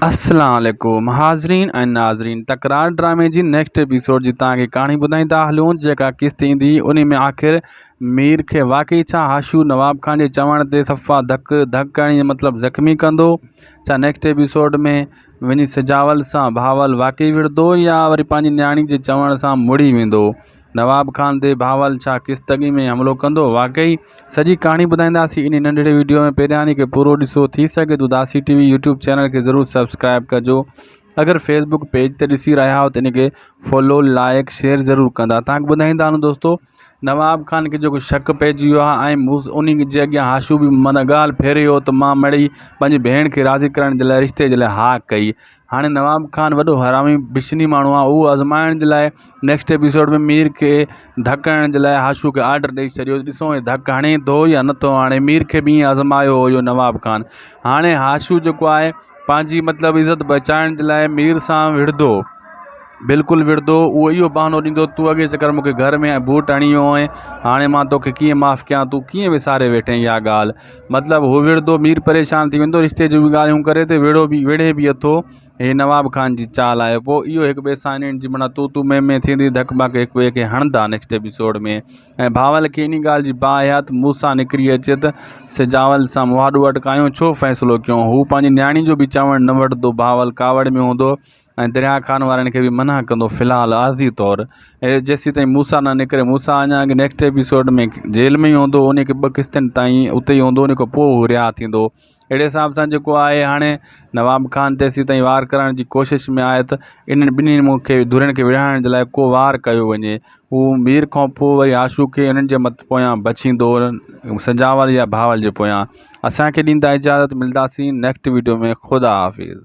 السلام عليڪم حاضرين ۽ ناظرين تڪرار ڊرامي جي نيڪسٽ ايپيسوڊ جي توهان کي ڪهاڻي ٻڌائيندا هلون جيڪا قسط ايندي انهي ۾ آخر مير کي واقعي ڇا هاشو نواب خان جي چوڻ تي صفا ڌڪ ڌڪ هڻي مطلب زخمي ڪندو ڇا نيڪسٽ ايپيسوڊ ۾ وڃي سجاول سان بهاول واقعي وڙهندو يا وري پنهنجي نياڻي جي چوڻ سان مڙي ويندو نواب خان تي بهاول ڇا قسطگي ۾ حملو ڪندو؟ واقعي سڄي ڪهاڻي ٻڌائينداسين انهي ننڍڙي وڊيو ۾ پهريان انهي کي پورو ڏسو ٿي سگهي ته اداسي ٽي وي يوٽيوب چينل کي ضرور سبسڪرائب ڪجو اگر فيسبوڪ پيج تي ڏسي رهيا آهيو ته ان کي فالو لائڪ شيئر ضرور ڪندا تان کي ٻڌائيندا آهيون دوستو نواب خان کي جيڪو شڪ پئجي ويو آهي ۽ انهي جي اڳيان هاشو به معنيٰ ڳالهه ڦيري ويو ته مان مڙئي پنهنجي ڀيڻ کي راضي ڪرڻ جي لاء رشتي جي لاء ها ڪئي هاڻي نواب خان وڏو حرامي بشني ماڻهو آهي اهو آزمائڻ جي لاء نيڪسٽ ايپيسوڊ ۾ مير کي ڌڪ هڻڻ جي لاء هاشو کي آرڊر ڏئي ڇڏيو ڏسو هي ڌڪ هڻي ٿو يا نٿو هڻي مير کي به ائين آزمايو هو اهو نواب خان هاڻي هاشو جيڪو آهي پنهنجي مطلب عزت بچائڻ جي لاء مير سان وڙهندو بلڪل وڙهندو اهو اهو بهانو ڏيندو تون اڳي چڪر مونکي گهر ۾ بوٽ هڻي ويو هئين هاڻي مان توکي ڪيئن معاف ڪيان تون ڪيئن وساري ويٺين اها ڳالهه مطلب هو وڙهندو مير پريشان ٿي ويندو رشتي جون به ڳالهيون ڪري ته وڙهو به وڙهي به اٿو هي نواب خان جي چال آهي پوء اهو هڪ ٻئي سان انهن جي معنيٰ تون تون مين مين ٿيندي ڌڪ ٻڪ هڪ ٻئي کي هڻندا نيڪسٽ ايپيسوڊ ۾ ۽ بهاول کي انهي ڳالهه جي باهه آهي ته مون سان نڪري اچي ته سجاول سان مهاڏو اٽڪايون ڇو فيصلو ڪيون هو پنهنجي نياڻي جو به چوڻ نه وٺندو بهاول ڪاوڙ ۾ هوندو ۽ درياء خان وارن کي به منع ڪندو في الحال عارضي طور جيسين تائين موسيٰ نه نڪري موسيٰ اڃا اڳ نيڪسٽ ايپيسوڊ ۾ جيل ۾ ئي هوندو ان کي ٻه قسطن تائين اتي ئي هوندو ان کان پوء هو رها ٿيندو اهڙي حساب سان جيڪو آهي هاڻي نواب خان تيسين تائين وار ڪرڻ جي ڪوشش ۾ آهي ته انهن ٻنهي مون کي ڌرين کي وڙهائڻ جي لاء ڪو وار ڪيو وڃي هو مير کان پوء وري آشو کي انهن جي مت پويان بڇيندو سجاول يا بهاول جي پويان اسانکي ڏيندا اجازت ملداسين نيڪسٽ ويڊيو ۾ خدا حافظ.